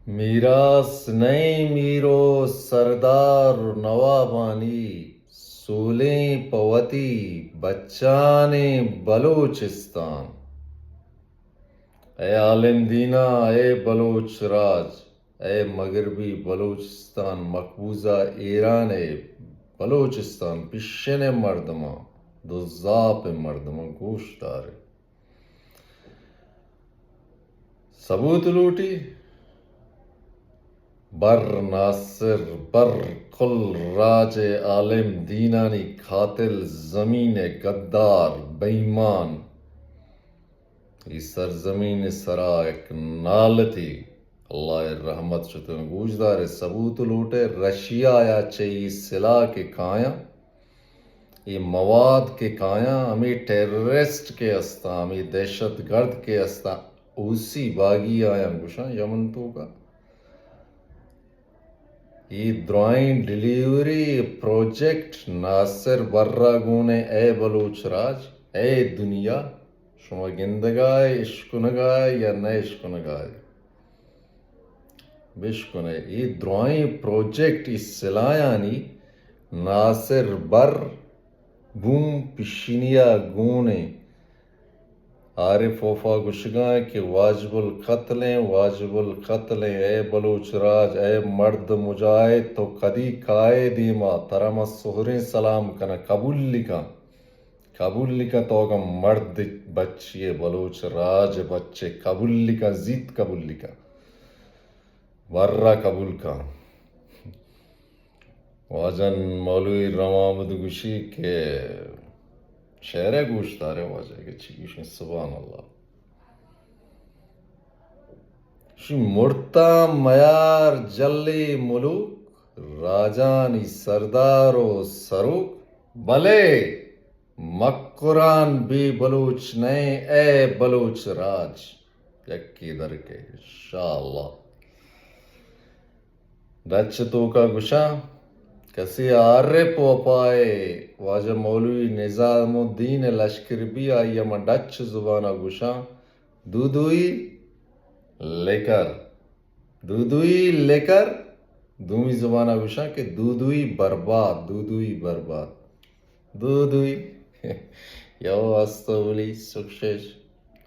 میراث نئیں میر و سردار و نوابانی، سولیں پہ وتی بچانیں بلوچستان۔ اے عالم دیناں، اے بلوچ راج، اے مغربی بلوچستان، مقبوضہ ایران ءِ بلوچستان، پشن ءِ مردماں، دزاپ ءِ مردماں گوش دار ئے۔ ثبوت لوٹی؟ بر ناصر، بر کل راج ءِ عالم دینانی قاتل، زمین ءِ غدار، بے ایمان۔ اے سرزمین ءِ سرا یک نالتے، اللہ ءِ رحمت شتن۔ گوشدار ئے، ثبوت لوٹ ئے، رشیا ءَ چہ اے سلاہ کہ کایاں، اے مواد کہ کایاں، ہمے ٹیررسٹ کہ استاں، ہمے دہشت گرد کہ استاں، اوسی باگی آیاں گوشاں یمن توکا۔ اے درائیں ڈیلیوری پروجیکٹ ناصر برا گون ایں۔ اے بلوچ راج، اے دنیا، شما گندگا ئے، اشکنگا ئے یا نہ اشکنگا ئے؟ بشکن ئے، اے درائیں پروجیکٹ، اے سلایانی ناصر بر بوم پشینیا گون ایں۔ عارف وفا گوشگا ایں کہ واجب القتل ایں، واجب القتل ایں۔ اے بلوچ راج، اے مرد مجاہد، تو کدی کائے دیما، ترا ما سہریں سلام کناں، قبول لکھاں، قبول لکھاں، تو اگاں مرد بچے ئے، بلوچ راج بچے، قبول لکھاں، زیت قبول لکھاں، برا قبول کن۔ واجہ مولوی رحم احمد گوشی کہ شعر ءَ گوش دارے واجہ کہ چی گوشی، سبحان اللہ۔ شی مرتاں میار جلی ملوک، راجانی سردار و سروک، بلے مکران بے بلوچ نئیں، اے بلوچ راج یکے درکے، انشاءاللہ۔ ڈچ توکا گوشاں، کسے عارف وفا ئے، واجہ مولوی نظام الدین لشکر بی، آئی ءَ من ڈچ زبانا گوشاں، دودوئی لکر۔ دودوئی لکر، دومی زبانا گوشاں کہ دودوئی برباد، دودوئی برباد۔ دودوئی۔ یو استولی سکشش۔